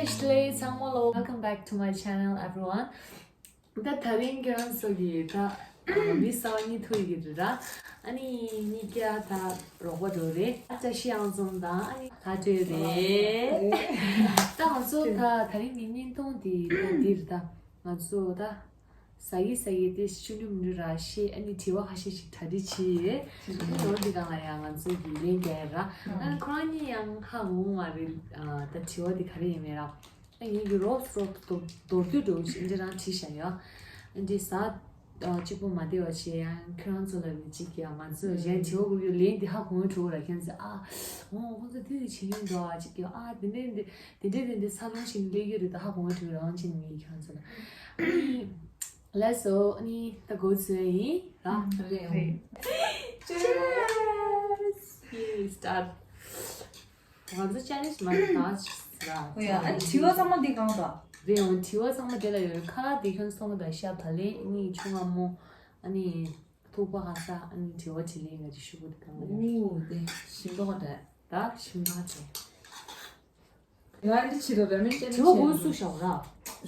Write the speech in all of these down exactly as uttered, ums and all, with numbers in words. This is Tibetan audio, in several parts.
Hey ཚང་མ་ལོ། Welcome back to my channel, everyone. ད་དེ་རིང་ཁྱེད་རང་ཚོ་གི་ད་མི་གསར་པ་གཉིས་ཐུག་ཡོད་ཀྱི་རེད་ར། ཨ་ནི་གཉིས་ཀ་ད་རོགས་པ་འགྲོ་རེད། ཨ་ཅག་ཤི་ཨང་ཙུང་དང་ཨ་ནི་ཁ་བྲལ་རེད། ད་ང་ཚོ་ད་དེ་རིང་གི་བརྙན་ཐུང་དེ་ད་འདི་རེད། ད་ང་ཚོ་ད་ཟ་ཡི་ཟ་ཡི་དེ་ཆུ་ནུ་མི་ནུ་ར་ཤེས། ཨ་ནི་དྲི་བ་ཁ་ཤས་ཤིག་གྲ་སྒྲིག་བྱས་ཡོད། ཨ་ནི་ལོ་འདི་སྒང་ལ་ཡང་ང་ཚོ་གི་ལན་རྒྱག་ཡ་ར། ཨ་ཁོ་རང་གཉིས་ཡང་ཧ་གོ་མ་རེད། ད་དྲི་བ་དེ་ག་རེ་ཡིན་མིན་ར། ཨ་ངེད་ཀྱི་རོབ་རོབ་མདོར་བསྡུས་འདྲ་བོ་ཞིག་འདི་རང་བྲིས་བཞག་ཡོད། ཨ་འདི་ཟ་གཅིག་པོ་མ་བདེ་བ་བྱས་ཡང་ཁྱོད་རང་ཚོ་ལ་ནི་གཅིག་ཀྱང་ང་ཚོས་གཞན་དྲི་བ་དགོས་ཡོད་ལན་འདི་ཧ་གོ་འགྲོ་ར། ཁྱེད་ཚོས་ཨ་འོ་ཁོ་ཚོ་དེ་འདི་བྱེད་ཀྱི་འདུག་ཨ་གཅིག་ཀྱང་ཨ་དེ་འདྲས་འདི་དེ་འདྲས་དེ་འདྲས་ཚ་ལོང་ཞིག་སླེབས་ཀྱི་རེད། ད་ཧ་གོ་འགྲོ་རང་བྱེད་ངེད་ཁྱོད་ཚོ་ལ། ཨ་ནི་ལགས་སོ། ཨ་ནི་ད་འགོ་ཚུགས་ཡིན་ར། རེད། Cheers! Start. ང་ཚོ་ཅ་ལེན་མ་རེད་ད་ཟེར། ཨོ་ཡ། ཨ་ནི་དྲི་བ་ཚང་མ་འདི་གང་ད། རེད་འོང་དྲི་བ་ཚང་མ་དེ་ལ་ཡོད་རེད། ཁ་ལག་དེ་ཁྱོད་ཚོ་ག་ཤ་བག་ལེབ་ཨ་ནི་ཆུ་མངར་མོ། ཨ་ནི་ཐུག་པ་ཧ་ས། ཨ་ནི་དྲི་བ་དྲིས་ལན་ག་ཅིག་ཞུ་དགོས་དེ་གང་ལ་ཡོད། ཨོ་དེ་ཞིམ་མདོག་དྲ། ད་ཞིམ་མདོག་དྲ། ང་འདི་ཕྱི་རུ་ར་མེན་ཅན་དྲི་བ་དགོས་སུ་ཞོག་ར།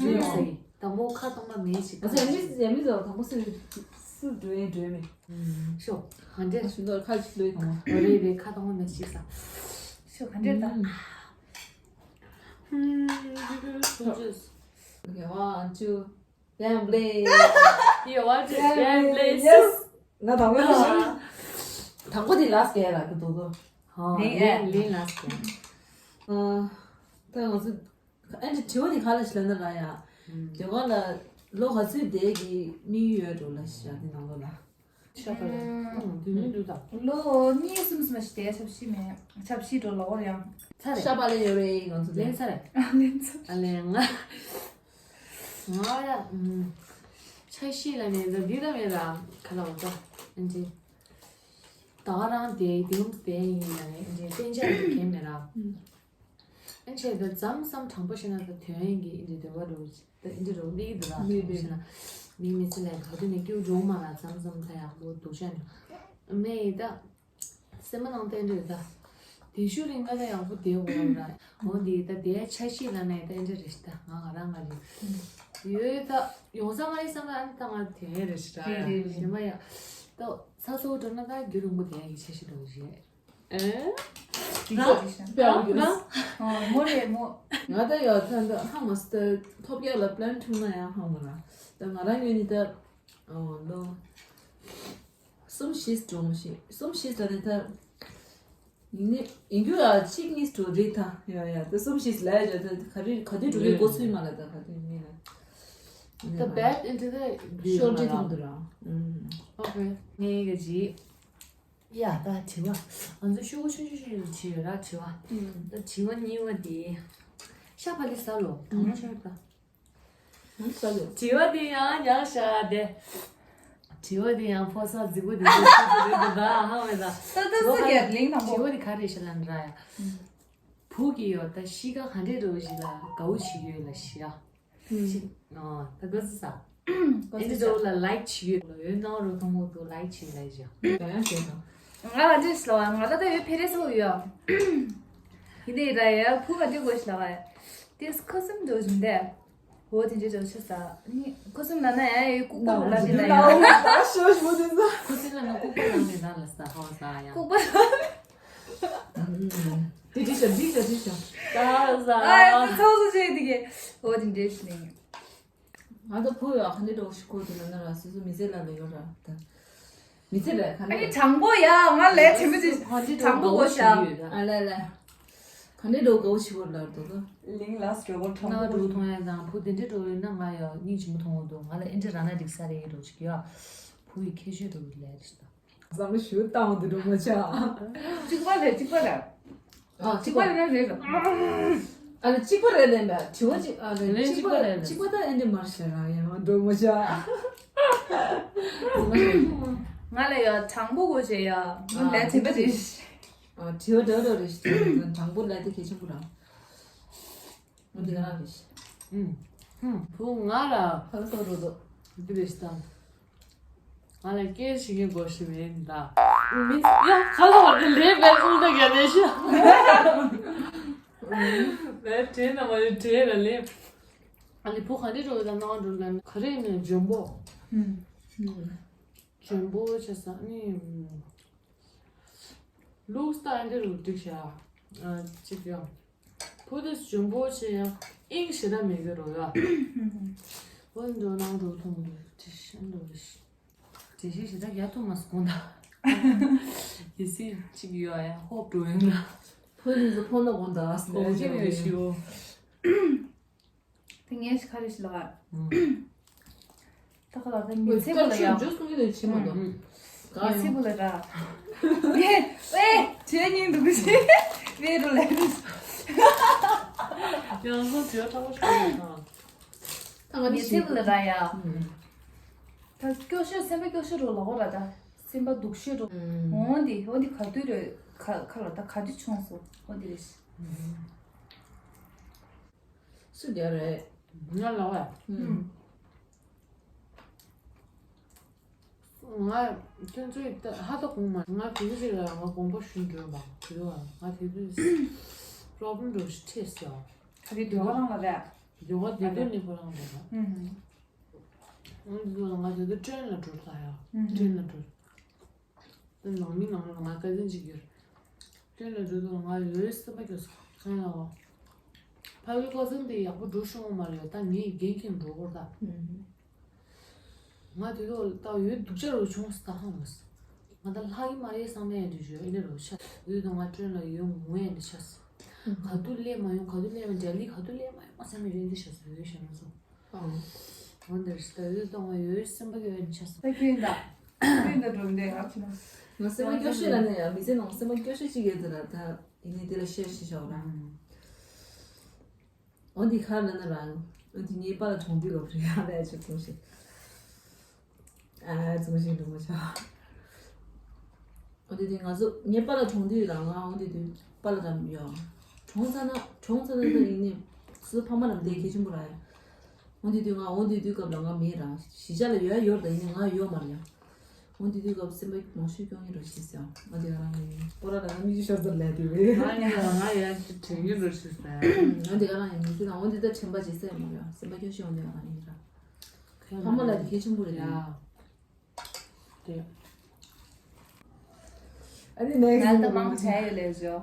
རེད་ཟེར། དང་པོ་ཁ་གཏོང་མ་མེད་ཞིག་ཨ་ཟེར་མི་ཟེར་མི་ཟེར་དང་པོ་སུ་སུ་འགྲོ་ཡིན་འགྲོ་མེད། ཤོ། ག་འདྲས། ཞིམ་མདོག་ཁ་ཅིག་ལོས་དང་པོ། རེད་རེད། ཁ་གཏོང་མ་མེད་ཞིག་ཟ། ཤོ་ག་འདྲས་ད། One, two, gambling. You want to gambling? Yes. ང་དང་པོ་དེ་ཞིག་དང་པོ་དེ་ལ་སྐད་ལ་གི་འདུག་གོ། ཧོ། ལིན་ལིན་ལིན་ལ་སྐད། ཨ། ད་ང་ཚོ་ཨ་འདྲ་དྲི་བ་དེ་ག་ལ་ཞིག་ལ་ན་ར་ཡ། དེ་ག་ལ་ལོ་ག་ཚོད་དེ་གི་དམིགས་ཡུལ་འགྲོ་ལ་ཞིག་ཡ་དེ་ནང་ལོ་ལ། ཤ་པ་ལ། ཨུམ། དེ་མི་འདུག་ད། ལོ་གཉིས་གསུམ་སུ་མ་ཞིག་དེ་ཆབ་ཤི་མེད། ཆབ་ཤི་འགྲོ་ལོ་བར་ཡང་། ཚ་རེད། ཤ་པ་ལ་ཡོད་རེད་ང་ཚོ་དེ། ལན་ཚ་རེད། ལན་ཚ། ཨ་ལན་ང་། ང་ཡ། ཨུམ། ཆ་ཤས་ལ་ནས་འདི་འདི་ལ་མེད་ལ་ཁ་ལ་འོ་ད། ཨན་ཅི། ད་ག་རང་དེ་དེ་རུམ་དེ་ཡིན་ལ་ནས་ཨན་ཅི་གཏན་འཇགས་དེ་གས་མེད་ལ། ཨན་ཅི་ད་མཚམས་མཚམས་དྲང་པོ་བཤད་ན་ད་དོན་ཡིན་གི་ཨན་ཅི་དེ་བ་རུ་ད་ཨན་ཅི་རུ་ལི་འདུག་ལ་མི་དྲང་པོ་བཤད་ན་མི་མི་ཚེ་ལ་ག་དུས་ནས་སྐྱིད་འགྲོ་མ་ལ་མཚམས་མཚམས་ད་ཡག་པོ་འདུག་ཤ་ནས་མེད་ད། སེམས་པ་ནང་བསྟན་འདྲ་ད། དེ་ཤུ་རིང་ག་ད་ཡག་པོ་དེ་འོང་ར། འོ་འདི་ད་དེ་ཆ་ཤས་ལ་ནས་ད་འདྲ་རེད་ད་ང་ང་རང་ང་རེད། ཡོད་ད་ཡོང་ས་མ་རེད་བསམ་ན་ཨ་ནི་ད་ང་དེ་རེད་ད། རེད་རེད་རེད། ཞེ་མ་ཡ། ད་ས་སོ་འགྲོ་ན་ད་རྒྱུ་རིང་པོ་དེ་ཡ་གི་ཆ་ཤས་འགྲོ་རེད། ཨེ། དེ་ཤོ་དེ་ཤོ། ཨ་མོ་རེད་མོ། ང་ད་ཡ་ད་ད་ཧ་མ་སྟ་ཐོབ་རྒྱག་ལ་པླན་ཐུང་ན་ཡ་ཧ་མ་ར། ད་ང་རང་ཡོད་ནི་ད། ཨོ་ལོ། གསུམ་བཞི་འགྲོ་མ་ཤེས། གསུམ་བཞི་ལ་ནི་ད། ཡིན་ནི་ཡིན་རྒྱུ་ཡ་གཅིག་གཉིས་འགྲོ་རེད་ད། ཡ་ཡ་ད་གསུམ་བཞི་ལ་ཡ་ད་ག་རེ་ག་དུས་འགྲོ་གི་འགོ་ཚུགས་མ་ལ་ད་ག་དུས་མིན་ལ། The bad into the ཤོར་གྱི་ཐུང་དུ་ར། ཨུམ། Okay. ངའི་ག་ཇི། ཡ་ད་དྲི་བ། ང་ཚོ་ཤོག་གུ་ཆུང་ཆུང་ཆུང་ཆུང་བྲིས་ཡོད་ར་དྲི་བ། ད་དྲི་བ་གཉིས་པ་དེ། ཤ་བག་ལེབ་ཟ་ལོ་དང་པོ་ཤོར་ད། དྲི་བ་དེ་ཡང་ཡང་ཤ་དེ། དྲི་བ་དེ་ཡང་ཕོ་གསར་རྫིག་པོ་དེ་ཚོ་ཤི་དེ་རེད་འདུག་ད་ཧ་མེད་ད། ད་ད་ལོ་སུ་ག་གས་ལིང་དང་པོ། དྲི་བ་དེ་ག་རེ་ཤ་ལན་ར་ཡ། བུ་གི་ཡོད་ད་ཤི་ཀ་ག་འདྲས་འགྲོ་བཞི་ལ་དགའ་བོ་བྱེད་ཀྱི་ཡོད་ལ་ཤི་ཡ། ཤི། ཨ་ད་ག་ཟི་ས། ཨེ་འདི་འགྲོ་ལ་ལའིག་བྱེད་ཀྱི་ཡོད་ལ་ཡོད་ནའོ་རོ་ཐོང་གོ་དུ་ལའིག་བྱེད་ལ་ཤི་ཡ། ཡང་ཡང་བྱེད་དང་། ང་ལ་འདྲས་ལ་བ་ང་ལ་ད་ཡོད་ཕེ་རེ་སོ་ཡོད། ཡིན་དེ་ར་ཡ་བུ་ག་འདྲས་དགོས་ཤི་ལ་བ་ཡ། དེ་ཁོ་སུམ་འགྲོ་བཞིན་དེ། འོ་དེ་འདྲས་འགྲོ་ཤི་ས། ནི་ཁོ་སུམ་ལ་ན་ཡ་ཡོད་ལྐུག་པ་ལ་ལ་ལ་ཡ། ཤོ་ཤོ་དེ་ས། ཁོ་སུམ་ལ་ན་ལྐུག་པ་ལ་མེད་ན་ལ་ས་ཧོ་ས་ཡ། ལྐུག་པ་ལ། དེ་དྲིས་ཤོག་དྲིས་ཤོག་དྲིས་ཤོག་ད་ཟ། ཨ་ཡ་དེ་ཚོགས་སུ་བྱས་དེ་གས་འོ་དེ་འདྲས་ཤི་ནི། ང་ཚོ་བུ་ཡོད་ག་འདྲས་འགྲོ་ཤི་ཁོ་དེ་ལ་ན་ར་སོ་སོ་མི་ཚེ་ལ་ལ་ཡོད་ར་ད། མི་ཚེ་ལ་ག་ཨ་ནི་འདྲས། དྲང་པོ་ཡ་ང་ལས་དྲན་པ་ཅིག་ག་འདྲས་དྲང་པོ་གོ་ཤ། ཨ་ལ་ལ། ག་འདྲས་འགྲོ་དགའ་བོ་ཞིག་བོར་ལར་འདུག་ག་ལིང་ལ་སྐྱོ་བོ་ཁྲོམ་ན་པོ་འགྲོ་མཐོང་ཡ་དང་བུ་དེ་འདྲས་འགྲོ་ཡོད་ན་ང་ཡ་སྙིང་རྗེ་མོ་མཐོང་གི་འདུག་ང་ལ་ཨེ་འདྲས་ར་ན་འགྲིག་ས་རེད་འགྲོ་ཞིག་ཡ། བུ་ཡི་ཁྱད་ཆོས་འགྲོ་གི་ལས་རེད་ད། བསམ་བློ་ཞུ་སྟངས་འདི་འགྲོ་མ་ཆགས། གཅིག་པ་རེད་གཅིག་པ་རེད། ཨ་གཅིག་པ་རེད་ན་རེད་ལ། ཨ་ལ་གཅིག་པ་རེད་ལན་པ་དྲི་བ་གཅིག་ཨ་ལ་ལན་གཅིག་གཅིག་པ་པ་རེད་ལན། གཅིག་པ་ད་ཨེ་འདྲས་མར་ཤེས་ར་ཡང་འགྲོ་མ་ཆགས། ང་ལ་ཡ་དྲང་པོ་གོ་ཤེས་ཡ་ང་ལ་དྲན་པ་རེད། ཨ་དྲི་བ་འདྲ་འདྲ་རེད་ཤི་དྲང་པོ་ལ་དེ་གལ་ཆེན་པོ་རང་། འདི་ག་རང་རེད། ཨུམ། ཧུམ། བུ་ང་ལ། ཧ་སོ་རུ་དོ། འདི་རེད་ཤི་དང་། ང་ལ་སྐད་ཤེས་མཁན་དགོས་ཤི་མིན་ད། མི་ཡ་ཁ་ལ་བར་ལས་པའི་ཀུན་ཏུ་ག་ནས་ཤི། ལས་དྲན་ན་མ་ཡོད་དྲན་ལ་ལས། ཨ་ལི་བུ་ག་འདྲ་འགྲོ་གི་ད་ནང་འགྲོ་ལ་ག་རེ་ནས་འཇོན་པོ། ཨུམ། འཇོན་པོ་བྱས་ས་ནི། ལུགས་སྟངས་འདི་རུ་འགྲིག་ཤག་ཨ་གཅིག་ཡང་། བུ་དེ་འཇོན་པོ་བྱས་ཡང་ཨིང་ཞེ་དྲག་མེད་གི་རོ་ཡ། ཨུམ། བུ་འགྲོ་ནང་འགྲོ་ཐུང་འགྲོ་དྲི་ཤན་འགྲོ་གི་ཤི། དེ་བཞིན་ཞེ་དྲག་ཡ་ཐུབ་མ་སོང་ད། གལ་སྲིད་གཅིག་ཡོད་ཡ་ཧོབ་འགྲོ་ཡིན་ལ། ཕོ་ལུས་སུ་ཕོ་ནོ་གོང་ད་སྐོར་གོང་ཅིག་ཡོད་ཤི་བོ། དེ་ངས་ཤི་ཁ་རེ་ཤི་ལ་ག་ད་ཁ་ལ་དེ་མི་ཚེ་བོ་ལ་ཡ། ཇུས་གསུང་གི་ནས་ཕྱི་མ་དང་། མི་ཚེ་བོ་ལ་ར། ཨེ་ཨེ་བྱས་སྙིང་འདུག་གི་ཤི། བེ་རུ་ལ་རུ། ཡང་སོ་བྱོས་ཐག་པ་ཤོད་ཡོད་ན། ད་ང་མི་ཚེ་བོ་ལ་ར་ཡ། ད་སྐྱོ་ཤོས་སེམས་པ་སྐྱོ་ཤོས་རོ་ལ་འོ་ར་ད། སེམས་པ་སྡུག་ཤོས་རོ། འོ་འདི་འོ་འདི་ག་དུས་རེད་ཁ་ཁ་ལ་ད་ག་དུས་བྱུང་སོང་འོ་འདི་རེད། སུ་རྒྱ་རེད། ང་ལ་བ། ང་ཁྱོད་ཚོས་ད་ཧ་ད་གོང་མ་ང་དེ་རིང་ཞིག་ལ་ང་དགོངས་པ་ཞུ་འདོད་པ་དེ་བ་ང་དེ་དུས་པོ་རོབ་ལེམ་འགྲོ་ཞིག་འཕྲད་སོང་། ག་རེ་འདོད་པ་རང་ལ་རེད། འདོད་པ་དེ་དུས་ནི་ཁོ་རང་རེད། ང་དེ་དུས་ང་དེ་དུས་ཊེན་ལ་འགྲོ་ད་ཡ། ཊེན་ལ་འགྲོ། ནང་མི་ནང་ལ་ང་བཀའ་དྲིན་ཅིག་ཡོད། ཁྱོད་ལ་འགྲོ་དུས་ང་ཡོད་སེམས་པ་སྐྱོ་སོང་། གང་ལ་བ། ཕ་བུའི་ཀོ་ཟན་དེ་ཡག་པོ་འགྲོ་ཤོང་མ་རེད་ད་ངས་འགན་འཁྱེར་འགྲོ་དགོས་ད། ང་དེ་དུས་ད་ཡོད་སྡུག་ཅག་རུ་བྱུང་སོང་ད་ཧང་མ་སོང་། ང་ད་ལྷག་གི་མ་རེད་བསམ་ཡས་འདི་བརྗོད་ཨེ་ནི་རུ་ཆ་ཡོད་དུས་ང་ཊེན་ལ་ཡོད་ངུ་ཡས་འདི་ཆ་སོང་། ག་དུས་སླེབས་མ་ཡོང་ག་དུས་སླེབས་མ་འཇའ་ལི་ག་དུས་སླེབས་མ་ཡོང་བསམ་ཡས་འདི་ཆ་སོང་ཡོད་ཤེས་མ་སོང་། འོ་འདིར་ལྟ་བུའི་གཏོང་བ་ཡོད་སེམས་པ་ཡོད་ཆ་ས། ད་ཁྱོད་ད་ཁྱོད་ད་འགྲོ་འདི་ཨ་ཁྱོད་ང་སེམས་པ་སྐྱོ་ཤོས་ལ་ནས་ཡང་མི་ཚེ་ནང་སེམས་པ་སྐྱོ་ཤོས་ཅིག་ཡོད་དེ་ལ་ད་ཡིན་ནའི་དེ་ལ་ཤེར་ཞིག་ཞོག་ར། འོ་འདི་ཁར་ལ་ན་རང་འོ་འདི་ངའི་པ་ལ་གྲོང་དུས་ལོབ་རེད་ཡང་ལས་ཆོག་གསུང་ཞིག་ཨ་ཙི་མ་ཞིག་འགྲོ་མ་ཆོག་འོ་དེ་དུས་ང་ཚོ་ངའི་པཱ་ལགས་གྲོངས་དུས་ལ་ང་འོ་དེ་དུས་པཱ་ལགས་རང་ཡོད། གྲོངས་ཚར་ན་གྲོངས་ཚར་ན་ད་ཡིན་ནི་སུ་ཕ་མ་རང་དེ་གལ་ཆེན་པོ་ར་ཡ། འོ་དེ་དུས་ང་འོ་དེ་དུས་སྐབས་ལ་ང་མེད་ར་གཞིས་ཆགས་ལ་ཡོད་ཡ་ཡོད་ར་ད་ཡིན་ནི་ང་ཡོད་མ་ར་ཡ། འོ་དེ་དུས་སྐབས་སེམས་པ་མང་ཤོས་སྐྱོ་ངེས་ར་ཤི་སོང་། འོ་དེ་ང་རང་ངའི་སྐོར་ར་ལ་ང་མི་ཅི་ཤོར་ཚར་ལས་དེ་བས། ང་ཡ་ང་ཡ་དྲན་གྱི་ར་ཤི་སོང་། འོ་དེ་ང་རང་ཡ་མི་ཚེ་དང་འོ་དེ་ད་དྲན་པ་བརྗེད་ས་ཡ་མ་ར་ཡ་སེམས་པ་སྐྱོ་ཤོས་འོ་དེ་ང་རང་ཡིན་ར། ཕ་མ་ལ་དེ་གལ་ཆེན་པོ་རེད་ད་ཡིན། དེ། ཨ་ནི་next ང་ད་མང་ཆེ་ཡོད་ལས་བཞོ།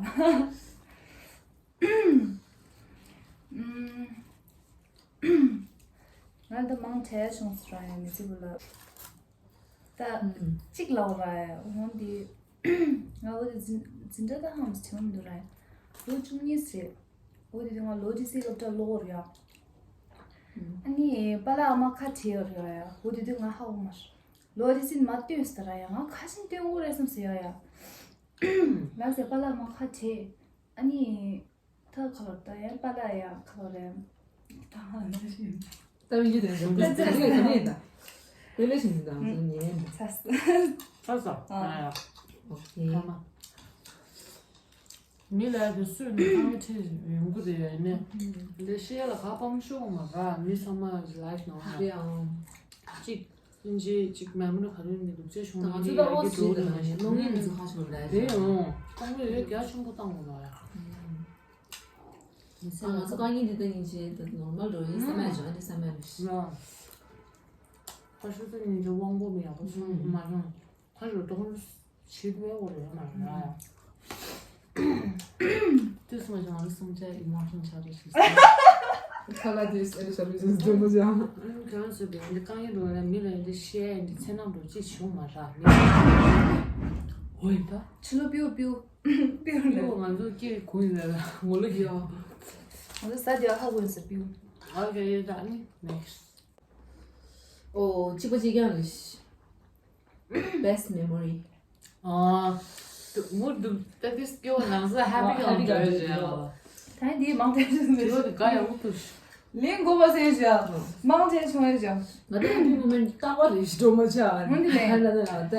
ང་ད་མང་ཆེ་བྱུང་སོང་ར་ཡང་མི་ཚེ་བུ་ལ། ད་གཅིག་ལ་བ་ར་ཡ་འོང་དེ། ང་འོ་དེ་འཛིན་འཛིན་གྲྭ་ད་ཧམ་ཆེ་མི་འདུག་ར་ཡ། ལོ་བཅུ་གཉིས་རེད། འོ་དེ་དུས་ང་ལོ་དེ་སི་སློབ་གྲྭ་ལོག་ར་ཡ། ཨ་ནི་པཱ་ལགས་ཨ་མ་ཁ་བྲལ་ཡོད་ར་ཡ་འོ་དེ་དུས་ང་ཧ་གོ་མ་སོང་། ལོ་རེ་ཟིན་མ་བཏོན་ཟེར་ར་ཡ་ང་ཁ་ཤིན་བཏོན་དགོས་རེད་བསམ་ཟེར་ཡ་ཡ། ལ་ཟེར་པཱ་ལགས་མ་ཁ་བྲལ། ཨ་ནི། ད་ཁ་ལོ་ད་ཡ་པཱ་ལགས་ཡ་ཁ་ལོ་རེད། ད་ཧ་ལ་ཤི། ད་མི་འདི་རེད་ད་ད་ད་ད་ད་ད་ད་ལེ་ཤིན་ད་ད་ཉན། ཚ་ས། ཚ་ས། ཨ་ཡ། ཨོ་ཁེ། ཁ་མ། མི་ལ་དེ་སུས་ནི་ཁང་ཁྲི་ཡོང་གི་རེད་ནི། ལས་ཤེས་ལ་ཁ་པང་ཤོག་མ་ག་མི་ཚང་མ་ལའིབ་ནང་ཧ་རེད་ཨང་། གཅིག་ཨིན་ཇི་གཅིག་མེ་མོ་ནི་ག་རེ་ནི་སྡུག་ཅག་བྱུང་ད་ང་ཚོ་ད་ཨོ་སི་ད་ཡོང་གི་གློག་བརྙན་ཚོ་ཁ་ཤོར་ལ་རེད་ཨང་། ཁོང་ཚོ་ཡོད་རྒྱ་ཆེན་པོ་བཏང་དགོས་ལ་ཡ། ང་ཚོ་དཀའ་ངལ་འདི་ད་ཨིན་ཇི་ད་ནོར་མལ་འགྲོ་ཡིན་བསམ་ཡ་བྱུང་ཨ་ནི་བསམ་ཡ་རེད། ཁ་ཤོར་ཚོ་ཨིན་ཇི་དབང་པོ་མི་ཡག་པོ་བྱུང་མ་བྱུང་། ཁ་ལོ་གཏོང་བྱེད་དགོས་འོ་རེད་མ་རེད། དུས་སུ་མ་བྱུང་ང་ལ་སུམ་ཆ་ཡི་མ་སུམ་ཆ་རེ་ཞིག་ཁ་ལ་དུས་སུ་ཨེ་ཤ་མི་ཟུམ་ཟུམ་མ་བྱུང་། ཁྱོད་ཚོས་བས་འདི་དཀའ་ངལ་འགྲོ་ན་མི་ལ་འདི་བཤད་འདི་ཚེ་ནང་འགྲོ་ཅི་བྱུང་མ་ར་མི། འོ་ཡི་ད། ཕྱི་ལོ་པིའུ་པིའུ། པིའུ་ལ། པིའུ་ང་ཚོ་སྐྱེ་གུང་ཡིན་ལ་ངོ་ལོ་ཡོད། ང་ཚོ་ས་དེ་ཧ་གོ་ཡིན་ས་པིའུ། ཨོ་ཁེ་ད་ནི་next། ཨོ་གཅིག་པ་གཅིག་རྐྱང་རེད། Best memory། ཨ། མུ་དུ་ཏ་ཏིས་ཀྱོ་ནང་ས་happy ཨ་happy ག་ག་ད་འདྲ་འདྲ་ཡོད། ད་འདི་མང་དྲགས་ཞིག་འདི་ལོ་དུ་ག་ཡང་མུ་དུ་ལེན་དགོས་པ་སེ་ཞག་མང་ཆེ་བྱུང་ཡ་ཞག་ང་ད་happy moment ཏག་པ་རེད་ཞིག་འགྲོ་མ་ཆ་ཨ་ནི་ཧ་ལ་ད་ད་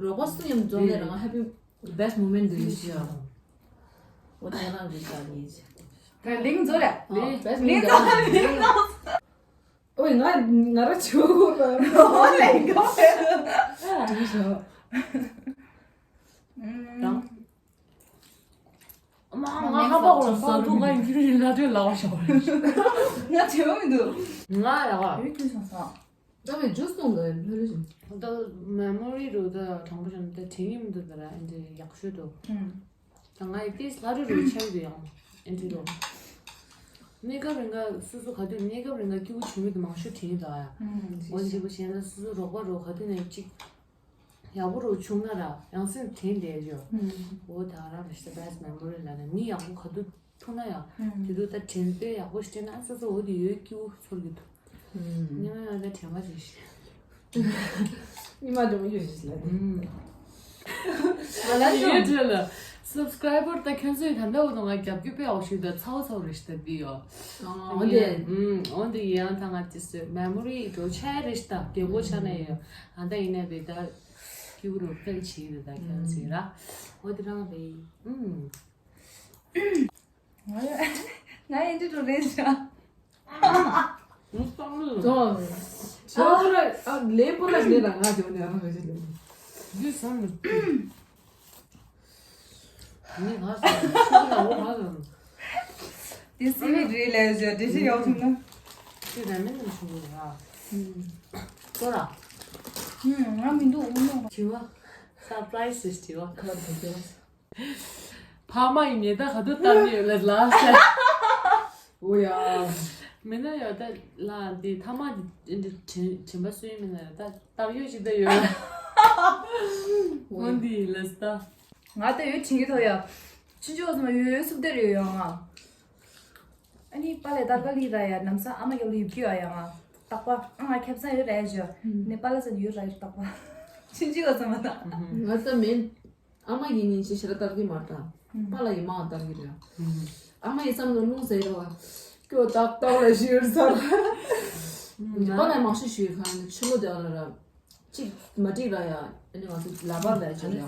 རོགས་པ་སུ་ཡང་འཛོམས་ནས་རང་happy best moment འདི་རེད་ཞག་འོ་ད་ང་རང་རེད་ད་ནི་ཞག་ད་ལིང་ཛོ་ར་ཨ་best ལིང་moment ཛོ་ལིང་ཛོ། ཨོའི་ང་ང་ར་ཆུ་ལ་ཨོ་ལེ་གོ་ཨ་ཞོ། དང་། ཨ་ ང་ཧ་པ་གོ་ས་དུ་ང་ཡིན་གྱི་ལ་དུ་ལ་བ་ཤོག་ང་བྲེལ་བ་མི་འདུག་ང་ཡ་ག་ཡོད་ཁྱོད་སོང་ས། ད་བའི་ཇུས་གཏོང་དགོས་ལྷོད་ལྷོད་བཞིན། ད་མེ་མོ་རི་རུ་ད་དྲང་པོ་བྱས་ན་ད་དྲན་གྱི་མི་འདུག་ད་ར་ཨེ་འདྲ་ཡག་ཤོས་འདུག་ད་ང་ཡི་ཏིས་ལྷ་རི་རུ་ཆེན་དུ་ཡང་ཨེ་འདྲ་རུ། གནས་སྐབས་རིང་ག་སོ་སོ་ག་དུས་གནས་སྐབས་རིང་ག་སྐྱིད་པོ་བྱུང་མི་དུ་མང་ཤོས་དྲན་གྱི་འདུག་ཨ་ཡ། འོ་འདི་པོ་བྱས་ན་སོ་སོ་རོགས་པ་རུ་ག་དུས་ནས་གཅིག་ཡག་པོ་རུ་བྱུང་ན་ར་ཡང་སེམས་དྲན་བསྡད་ཡོད། འོ་ད་ར་རེ་ཞིག་ད་best memory ལ་ནས་མི་ཡག་པོ་ག་དུས་ཐུག་ན་ཡང་དེ་དུས་ད་དྲན་པའི་ཡག་པོ་ཞིག་སྤྲད་ན་སོ་སོ་འོ་དེ་ཡོད་སྐྱིད་པོ་ཚོར་གྱི་འདུག་ཉི་མ་ཡང་ད་དྲན་པ་ཞིག་ཞིག་ཉི་མ་དྲན་པ་ཞིག་ཞིག་ལ་ནི། ང་ལ་ཡོད་ཚོད་ལ་subscriber ད་ཁྱོད་ཚོས་ད་ལྟ་བར་དུ་ང་རྒྱབ་སྐྱོར་དཔེ་ཡག་ཞིག་ད་ཚ་བོ་ཚ་བོ་རེ་ཞིག་ད་འདི་ཡོད། འོ་དེ། འོ་དེ་ཡང་ད་ང་ཅི་སོས་memory འགྲོ་ཆ་རེ་ཞིག་ད་རྒྱལ་པོ་ཆ་ན་ཡོད། ཨ་ད་ཡིན་ན་བས་ད་སྐྱིད་པོ་རུ་སྤེལ་བྱེད་ཡོད་ད་ཁྱོད་ཚོས་ར། འོ་དེ་རང་རེད། ང་ཡིན་དུས་འགྲོ་རེད་ཤག་ང་བསམ་བློ། ཙོ། ཙོ་པོ་ར་ཨ་ལེན་པོ་ར་ལེན་ལ་ང་ཅོ་ནས་ཨ་ང་ཅོ་ལེན། འདི་བསམ་བློ། ནི་ང་བསམ་བློ་ཆུང་ན་འོ་ང་བསམ་བློ། དེ་སི་བི་རེད་ལས་བཞག་འདྲེ་ཤི་ཡོང་ཐུབ་ན། དེ་ར་མིན་ནམ་ཆུང་གི་ར། ཙོ་ར། ང་མི་འདུག་འོ་ནོ། དྲི་བ། surprise དྲི་བ། ཁ་དྲི་བ། ཕ་མ་ཡི་ཉེས་དག་ག་དུས་བཏབ་ཡོད་ལ་ལ་ཟེར། འོ་ཡ། མིན་ན་ཡོད་ད་ལ་འདི་ཐ་མ་འདི་འདི་དྲན་དྲན་པ་སུ་ཡིན་མིན་ན་ཡོད་ད་བཏབ་ཡོད་ཅིག་ད་ཡོད། འོ་འདི་ལ་ས་ད། ང་ད་ཡོད་དྲན་གྱི་ཐོག་ཡ། ཆུང་ཆུང་བ་ཚོ་མ་ཡོད་ཡོད་སུབ་དེར་ཡོད་ཡོད་ང་། ཨ་ནི་པཱ་ལས་ད་དཀའ་ལས་ར་ཡ་ནམ་སང་ཨ་མ་རྒྱབ་ལ་ཡིབ་ཀྱི་ཡོད་ཡ་ང་། རྟག་པ་ཨ་ང་ཁེབས་ས་ཡོད་ར་ཡ་ཞུ། ནི་པཱ་ལ་ས་ཡོད་ར་ཡ་རྟག་པ། ཆུང་ཆུང་བ་ཚོ་མ་ད། ང་ད་མིན། ཨ་མ་ཡིན་ཉིན་ཞིག་ཞེ་དྲག་ལྟར་གྱི་མ་ལྟ། པཱ་ལགས་ཡིན་མ་ལྟར་གྱི་རེད། ཨ་མ་ཡི་བསམ་བློ་རླུང་ཟེར་རེད་བ། སྐྱོ་ཏག་ཏག་ལ་ཞུ་ཡོད་ས་ར། པཱ་ལགས་མང་ཤོས་ཞུ་ཡོད་ཁང་ནི་ཕྱི་ལོ་དེ་ལ་ར། གཅིག་མ་འགྲིག་ར་ཡ། ཨ་ནི་ང་ཚོ་ལ་པར་ལ་ཅི་ཡ།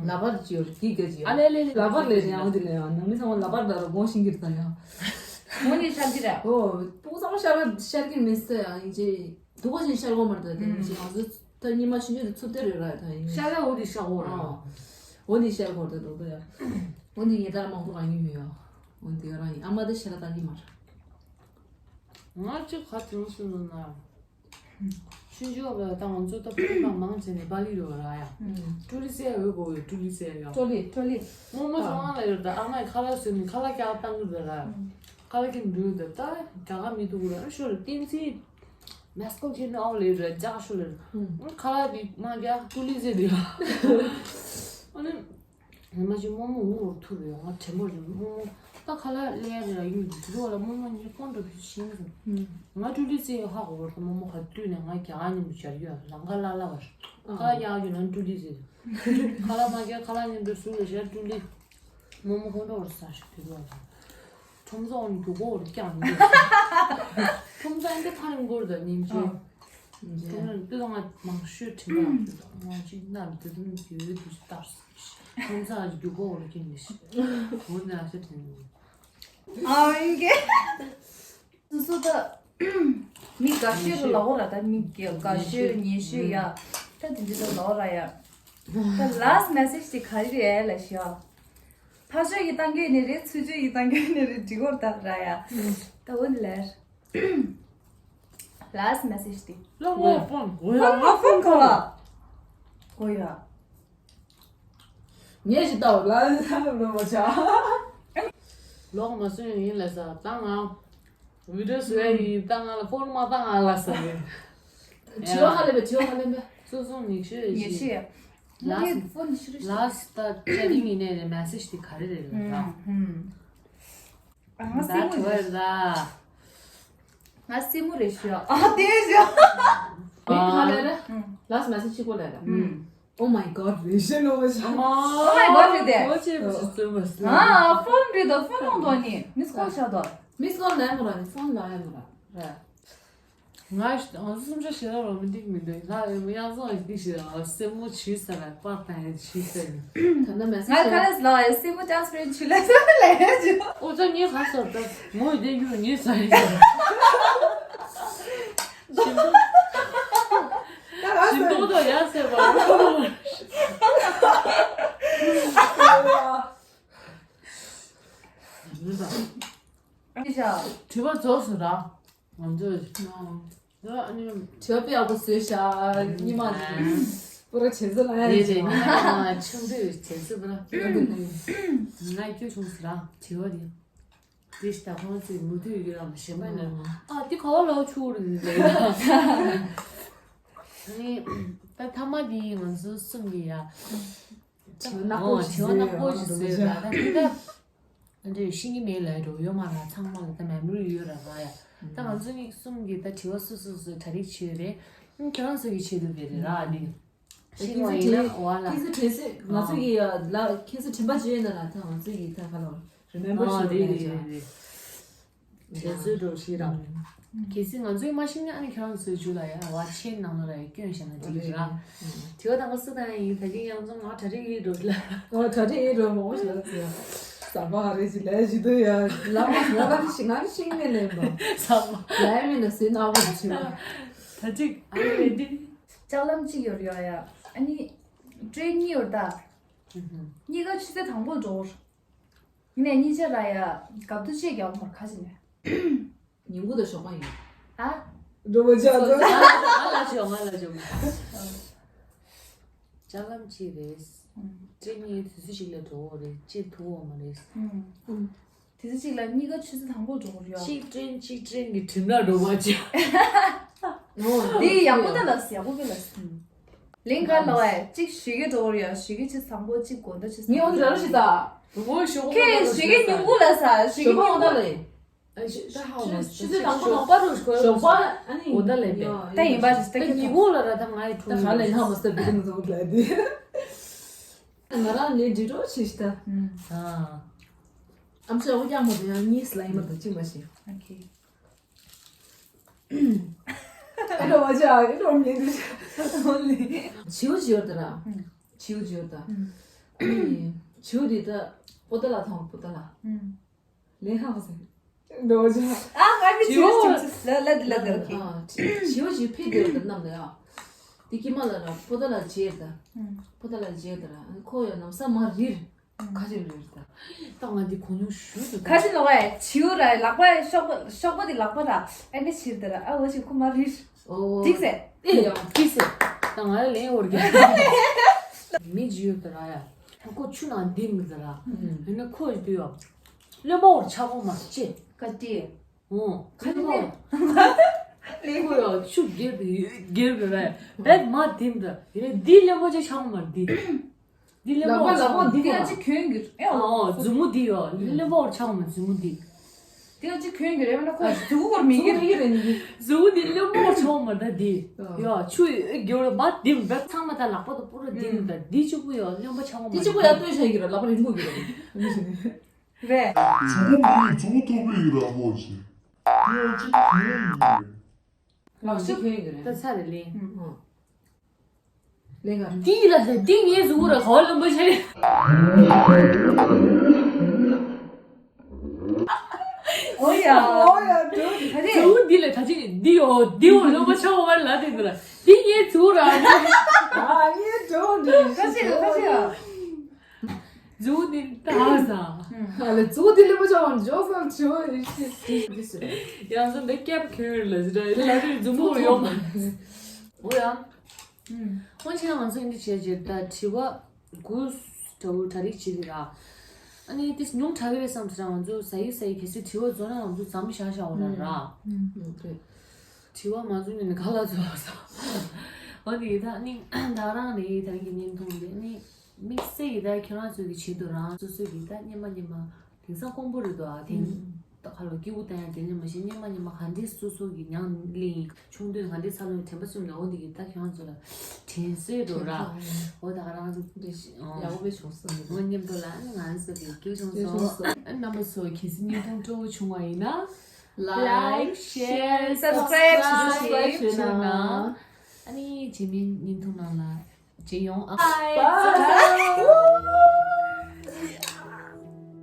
ལ་པར་ཅི་ཡོད་གི་ག་ཅི་ཡ། ཨ་ལེ་ལེ་ལེ། ལ་པར་ལས་ཡང་འོ་དེ་ལས་ཡང་ནང་མི་ཚང་མ་ལ་པར་ལ་ར་དགོངས་ཤིང་གི་རེད་ད་ཡ། ངོ་ནས་ཤར་གྱི་ར། ཨོ། སྤུ་གུ་ཚང་མ་ཤར་བ་ཤར་གྱི་མི་སྲིད་ཡ་ཡིན་ཅི། དུ་གོ་ཞིག་ཤར་གོ་མར་ད་དེ་ནི་ཞིག་ང་ཚོ་ད་ཉི་མ་ཆུང་ཆུང་དུ་ཚུར་དེ་རེད་ར་ད་ཡིན། ཤར་ར་འོ་དེ་ཤར་གོ་ར། ཨོ། འོ་དེ་ཤར་གོ་ད་འགྲོ་གི་ཡ། འོ་དེ་ངས་ད་ར་མང་པོ་གང་ཡིན་མི་ཡ། འོ་དེ་རང་ཡིན་ཨ་མ་དེ་ཤར་ད་གི་མར། ང་ཅི་ག་དེ་ནས་སུ་ནོ་ན། ཆུང་ཆུང་བ་ད་ང་ཚོ་ད་ཕུ་ནུ་མང་ཆེ་ནས་པ་ལི་རུ་ར་ཡ། ཀྲུ་ལི་སེ་འོས་གོ་ཡོད་ཀྲུ་ལི་སེ་ཡ། ཀྲོ་ལི་ཀྲོ་ལི། རྨོ་མོ་ཚོ་ཨང་ལ་ཡོད་ད་ཨ་མའི་ཁ་ལག་བཟོས་ནས་ཁ་ལག་རྒྱག་བཏང་གི་འདུག་ར། ཁ་ལག་གི་འདུག་ད་ད་རྒྱ་གར་མི་འདུག་ར་ཨ་ཤོ་ར་ཏིན་ཚི། མེ་སི་ཀོ་ཁྱེར་ནས་ཨའོ་ལེ་ར་རྒྱག་ཤོ་ལེ་ར། ཁ་ལག་གི་མ་རྒྱག་ཀྲུ་ལི་སེ་དེ་ཡ། ཨ་ནི། ངས་མ་གཞི་རྨོ་མོ་འུར་འུར་ཐུག་ཡོད། ང་དྲན་པ་རེད། རྨོ་མོ་ད་ཁ་ལག་ལས་རེད་ཡིན་དུས་རོགས་ལ་རྨོ་མོ་གཉིས་ཀོང་འགྲོ་ཕུད་ཤིང་ཟིན། ང་ཀྲུ་ལི་སེ་ཧ་གོ་བར་དུ་རྨོ་མོ་ག་དུས་ནས་ང་རྒྱ་གར་ཉིན་མོ་བྱར་ཡོད་ལང་ཀ་ལ་ལ་བར་ཁ་ལག་རྒྱག་ཡོད་ན་ཀྲུ་ལི་སེ། ཁ་ལག་མ་རྒྱག་ཁ་ལག་ཉིན་དུ་སུ་ལ་ཤར་ཀྲུ་ལི། རྨོ་མོ་ཁོང་ཁྲོ་བར་ས་ཞིག་དུས་རོགས་ལ། ཁྲོམ་ས་འོག་ནས་རྒྱུག་གོ་བར་རྒྱག་ནས། ཁྲོམ་ས་འདི་ཕ་རིང་སྐོར་དང་ཉིན་བྱེད། ཁྲོམ་ར་འདི་དང་ང་མང་ཤོས་དྲན་པ་ང་ཅིག་ན་འདི་དུ་ནི་དེ་འོས་དུ་ལྟར། ཁོང་ཚང་རྒྱུག་གོ་ལ་ཁྱེར་ནས་ཤི། འོ་ན་ཤི་དྲན་ནས། ཨ་ཨིན་གེ། སོ་སོ་ད། མི་དགའ་ཤོས་རུ་ལ་འོ་ར་ད་མི་དགའ་ཤོས་ཉེ་ཤོས་ཡ། ད་དེ་འདྲ་ད་ལ་འོ་ར་ཡ། ད་last message དེ་ག་རེ་རེད་ལ་ཤི་ཡ། ཕར་ཕྱོགས་ཀྱི་གཏམ་རྒྱུད་ནི་རེད་ཚུར་ཕྱོགས་ཀྱི་གཏམ་རྒྱུད་ནི་རེད་འགྲིག་གོ་ར་ད་ར་ཡ། ད་འོ་ནི་ལར། Last message དེ། ལོ་ངོ་ཕོན། ཕོན་ལ་ཕོན་ག་བ། གོ་ཡ། ངས་ཞིག་ལྟ་བ་ལ་ལ་ལ་མ་ཆ། ལོག་མ་སོན་ཡིན་ལ་ས་ད་ང་། video བཟོ་ཡ་ཡིན་ད་ང་ལ་ཕོན་མ་ད་ང་ལ་ས་རེད། དྲི་བ་ཧ་ལས་པས་དྲི་བ་ཧ་ལས་པས། སོ་སོ་ཉེ་ཤོས་ཉེ་ཤོས་ཡ། ལ་ངས་ཕོན་ཤི་རུ་ཤི། last ད་ཅ་རིང་ཡིན་ནས་message དེ་ག་རེ་རེད་ལ་ད། ཨ་ང་ད་སེམས་དྲི་བ་མོ་རེད་ལ། ང་སེམས་མོ་རེད་ཤོད་ཨ་དེ་ཤོད། ཨ་ཁ་ལས་ར། ལ་སི་མ་སི་ཆི་གོ་ལས་ར། Oh my god རེད་ཤེས་ལོ་ཤ། Oh my god རེད་དེ། ཨོ་ཆེ་བུ་ཆེ་བུ་ཆེ་བུ། ཨ་ཕོན་རེད་དོ་ཕོན་ལོང་དོ་ནི་མིས་ཀོལ་ཤ་དོ། མིས་ཀོལ་ལ་ཡ་མོ་ར་ནི་ཕོན་ལ་ཡ་མོ་ར། རེད། ང་ང་ཚོ་སེམས་ཤ་ཞེ་དྲག་རོ་མི་འགྲིག་མི་འདུག་ལ་ཡ་ཡང་སོང་ཡིན་ཤེས་ར་སེམས་མོ་ཆུ་ས་ར་པར་ཏང་ཡ་ཆུ་ས་ཡིན། ད་ནི་མ་སི་ང་ཆེ་ཁ་ལས་ལ་ཡ་སེམས་མོ་ཅང་སྤྲོད་ཆུ་ལ་ས་ལ་ཡ་ཆུ། ཨོ་ཅག་ངས་ག་སོར་ད་མོ་ཡི་དེ་ཡུ་ངས་ས་ཡིན། ཞིམ་པོ་ཞིམ་པོ་དང་ཡ་སེ་བ། ཨ་ དྲི་བ་རྫོགས་སོང་ར། ང་ཚོས། ཨོ། ད་ཨ་ནི། དྲི་བ་དཔེ་ཡག་པོ་བཟོས་ཤག་ཉི་མ་ཨ། པུ་ར་བྱེད་ཚུལ་ལ་ཡ་རེད་རེད། ཉི་མ་ཆུང་དུས་བྱེད་ཚུལ་པུ་ར། ང་སྐྱོ་བྱུང་ཟེར་ར་དྲི་བ་རེད། དེ་ཞིག་ད་ཁོང་ཚོས་མུ་མཐུད་ཡོད་ར་མ་གཞན་པ་ནི་ཨ་འདི་ག་བ་ལོག་ཆུག་རེད་ལས། ཨ་ནི་ད་ཐ་མ་དེ་ང་ཚོ་གསུམ་གྱི་ཡ། དྲི་བ་ནག་པོ་ཞིག་ཨོ་དྲི་བ་ནག་པོ་ཞིག་བཟོས་ཡོད་ར་ད་དེ་ད། འདི་ཤེས་ཀྱི་མེད་ལབ་འགྲོ་ཡོད་མ་ར་ཚང་མ་ལ་ད་མེ་མོ་རི་ཡོད་ར་ར་ཡ། ད་ང་ཚོ་གཉིས་གསུམ་གྱིས་ད་དྲི་བ་སོ་སོ་སོ་གྲ་སྒྲིག་བྱས་ཡོད་རེད། ཨ་ཁྱེད་རང་ཚོ་གི་ཆེད་དུ་རེད་ར་ཨ་ནི། ཤེས་པ་ཡིན་ན་འོ་ལ། ཁྱེད་ཚོ་དྲན་གསོ་ང་ཚོ་གི་ལ་ཁྱེད་ཚོ་དྲན་པ་བརྗེད་ཡོད་ན་ར་ད་ང་ཚོ་གི་ད་ག་ལ་རི་མེམ་བར་ཨ་ཞུ་རེད་རེད་རེད་རེད། དྲན་གསོའི་འགྲོ་ཞིག་ར། གལ་སྲིད་ང་ཚོས་མ་ཤེས་ན་ཨ་ནི་ཁྱེད་རང་ཚོའི་མཇུག་ལ་ཡ་བ་ཆེན་ནང་ལ་ར་ཡ་སྐྱོན་བཞག་ན་འགྲིག་གི་ར། དྲི་བ་དང་པོ་སུ་དང་ཡིན་ད་གིན་ཡང་ཚང་མ་གྲ་སྒྲིག་ཡིན་འགྲོ་ལ། ཨོ་གྲ་སྒྲིག་ཡིན་འགྲོ་མོ་ཞིག་ལ་ཟེར། ཟ་བ་རེ་ཞིག་ལས་ཞིག་ཏུ་ཡ་ལ་མ་ཟ་ལ་ཞིག་ང་ནི་ཤིང་མེད་ལེན་པ། ཟ་བ། ལས་མེད་ན་ཟས་ནག་པོ་ཞིག་བྱེད་པ། ད་ཅིག་ཨ་རེ་འདི། ལྕགས་ལམ་གཅིག་ཡོད་རེད་ཡ། ཨ་ནི་ཊེན་གཉིས་ཡོད་ད། གཉིས་ཀ་ཆུ་ཚོད་དང་པོ་འགྲོ། ཡིན་ནའི་གཉིས་ཆ་ར་ཡ་སྐབས་དུ་ཅེས་རྒྱག་མར་ཁ་ཅིག་ནས། ཉིན་གུང་དང་ཞོགས་པ་ཡིན། ཨ། འགྲོ་བ་ཆགས་སོང་། ང་ལ་ཞོག་ང་ལ་ཞོག་ལྕགས་ལམ་གཅིག་རེད། ཨུམ། ཊེན་གཉིས་དུས་ཚོད་གཅིག་ལ་འགྲོ་འོ་རེད་ཅེས་ཐུག་འོ་མ་རེད། ཨུམ། དུས་ཚོད་གཅིག་ལ་གཉིས་ཀ་ཆུ་ཚོད་དང་པོ་འགྲོ་གི་རེད་ཡ། གཅིག་ཊེན་གཅིག་ཊེན་གྱི་གྲིབ་ནག་འགྲོ་བ་ཅེས། འདི་ཡག་པོ་ད་ལ་ཡག་པོ་གི་ལ། ལིང་ག་ལ་བས་གཅིག་ཞུ་གི་འགྲོ་གི་རེད་ཡ། ཞུ་གི་ཆུ་ཚོད་དང་པོ་གཅིག་དགོང་དག་ཆུ་ཚོད། ངས་འོ་འདི་ར་རོ་ཞིག་ད། ཁྱེད་ཞུ་གི་ཉིན་གུང་ལ་ས་ཞུ་གི་ཉིན་གུང་ལ། ཆུ་ཚོད་དང་པོ་ནང་པ་རུ་ཞོགས་པ་ཨ་ནི་འོ་ད་ལས་པས། ད་ཡིན་པ་ཞིག་ད་ཉིན་གུང་ལ་ར་ད་ང་ཡི་ད་ག་ལས་ལྷག་མ་ས་བི་ཀ་ནི་ཚོ་ལ་དེ། ང་རང་ལས་འདྲི་རོགས་ཞིག་ད། ཨ། ཨམ་ཆོས་འོ་ཀྱང་མོ་དེ་ཡང་གཉིས་ལ་ཡིན་པ་དང་གཅིག་མ་ཞིག་ཨ་ཁེ། ཨེ་འགྲོ་བ་ཅག་ཨེ་འགྲོ་མི་འདུག་བྱིའུ་བྱིའུ་དེ་ར། བྱིའུ་བྱིའུ་དང་། བྱིའུ་དེ་ད་པོ་ཏ་ལ་ཐང་པོ་ཏ་ལ། ལེན་ཧ་གོ་ཟེར། འགྲོ་བ་ཅག་ཨ་ང་མི་བྱིའུ་ལ་ལ་ལ་ལ་ཨ་བྱིའུ་བྱིའུ་ཕི་དེ་དེ་རྣམས་ལ་ཡ། དེ་ཀྱི་མ་ལ་ར་པོ་ཏ་ལ་བྱེད་ད། པོ་ཏ་ལ་བྱེད་ད་ར་ཁོ་ཡ་ནམ་ས་མ་རིར། ཁ་ཅིག་རེད་ད། ད་ང་འདི་གོ་མྱོང་ཞུ་ད། ཁ་ཅིག་ལོག་ཨེ་བྱིའུ་ར་ལག་པ་ཤོག་པ་ཤོག་པ་དེ་ལག་པ་ར་ཨེ་འདྲ་བྱིར་ད་ར་ཨ་འོ་ཞིག་ཁུ་མ་རིར། འགྲིག་སེ། ཨེ་ཡང་འགྲིག་སེ། ད་ང་ལ་ལན་འོར་གི། མི་བྱིའུ་ད་ར་ཡ། ཁོ་ཆུ་ནང་འདི་མི་ད་ར། ཡིན་ན་ཁོ་ཡི་དུས་ཡ། བློན་པོ་འོར་ཆག་གོ་མ་ཅེ། ཀ་ཏི། ཨོ། ཁ་ཏི་ནས། ཁོ་ཡ་ཆུ་རྒྱབ་རྒྱབ་ར་བད་མ་འདི་མི་ད་ཡིན་ན་འདི་བློན་པོ་ཅེ་ཆག་གོ་མ་འདི། འདི་ལག་པ་ལག་པ་འདི་ལ་ཅིག་གྱོན་གྱི་ཨེ་ཨོ་མཛུབ་མོ་འདི་ཡོ་ལེ་ལེ་བོར་ཆགས་མ་མཛུབ་མོ་འདི། འདི་ལ་ཅིག་གྱོན་གྱི་རེད་མ་ན་ཁོ་མཛུབ་མོ་བོར་མི་གི་རེད་རེད་འདི། མཛུབ་མོ་འདི་ལེ་ལེ་བོར་ཆགས་མ་ད་འདི། ཡོ་ཆུ་རྒྱུ་ར་མ་འདི་མ་ཚང་མ་ད་ལག་པ་དང་པུ་ར་འདི་མ་ད་འདི་གཅིག་པུ་ཡོ་ལེ་ལེ་ཆགས་མ་འདི་གཅིག་པུ་ཡ་ལྟོས་བྱས་གི་ར་ལག་པ་རིང་པོ་གི་ར། རེད། མཛུབ་མོ་མཛུབ་མོ་ཐོག་པའི་གི་ར་ལོ་ཞིག་འདི་ཡང་ཅིག་གྱོན་ཡོད་རེད། ལག་ཤུབས་གྱོན་གྱི་རེད། ད་ཚར་རེད་ལེ། ལེ་ག་འདི་ལ་ཟེར་འདི་ངའི་གཟུགས་ར་ཧོ་ལམ་པོ་ཆེ། ཨོ་ཡ། ཨོ་ཡ་འགྲོ་ག་རེ། གཟུགས་འདི་ལ་ད་ཅི་འདི་ཡོ་འདི་ཡོ་ལམ་པོ་ཆེ་བ་ལ་དེ་འདི་ལ་འདི་ངའི་གཟུགས་ར། ཨ་ངའི་འགྲོ་འདི་ཁ་ཤས་ཁ་ཤས། མཛུབ་འདི་ལྟ་ས། ཨ་ལེ་མཛུབ་འདི་ལེ་མོ་ཆོག་འཇོག་ས་ཆོག་ཡིན་ཤི། ཡང་སོ་འདི་སྐྱབས་ཁྱོད་ལ་ཟི་ད་ལ་རི་མཛུབ་མོ་ཡོང་མ། འོ་ཡང་། ཧོན་ཆེན་ང་ཚོ་འདི་བྱས་རྗེས་ད་དྲི་བ་དགུ་འདྲ་བོ་གྲ་སྒྲིག་བྱེད་ཀྱི་ར། ཨ་ནི་དེ་ཉུང་དྲགས་ཀྱི་རེད་བསམ་ཟེར་ང་ཚོ་ཟ་ཡི་ཟ་ཡི་གལ་སྲིད་དྲི་བ་རྫོགས་ན་ང་ཚོ་འཛམ་བཞག་བཞག་འོ་ན་ར། དྲི་བ་མ་རྫོགས་ནས་ག་ལ་རྫོགས་ས། འོ་དེ་ད་ནི་ད་རང་ནི་ད་གི་བརྙན་ཐུང་དེ་ནི། དམིགས་བསལ་གྱི་ད་ཁྱེད་རང་ཚོ་གི་ཆེད་དུ་རང་སོ་སོ་གི་ད་སྙེ་མ་སྙེ་མ་དེང་སང་དཀོན་པོ་རེད་དོ་ཨ་དེང་ད་ཁ་ལོ་སྐྱིད་པོ་བསྟན་ཡ་དེ་ནས་མ་གཞི་སྙེ་མ་སྙེ་མ་ག་འདྲས་སོ་སོ་གི་མྱང་ལེན་ཆུང་དུས་ག་འདྲས་ཚ་ལོ་དྲན་པ་སོང་ནས་འོ་འདི་གི་ད་ཁྱེད་རང་ཚོ་ལ་དྲན་གསོས་འགྲོ་ར་འོ་ད་ག་རང་ཚོ་ཡག་པོ་བྱུང་སོང་འོ་མཉམ་དུ་ལ་ང་ཚོ་གི་སྐྱིད་བྱུང་སོང་རྣམ་པ་ཚོ་གལ་སྲིད་བརྙན་ཐུང་སྤྲོ་བོ་བྱུང་བ་ཡིན་ན་like share subscribe བྱེད་ཤེས་ཨ་ནི་རྗེས་མའི་བརྙན་ཐུང་ནང་ལ། ཅི་ཡོང་ཨ། Bye. Bye.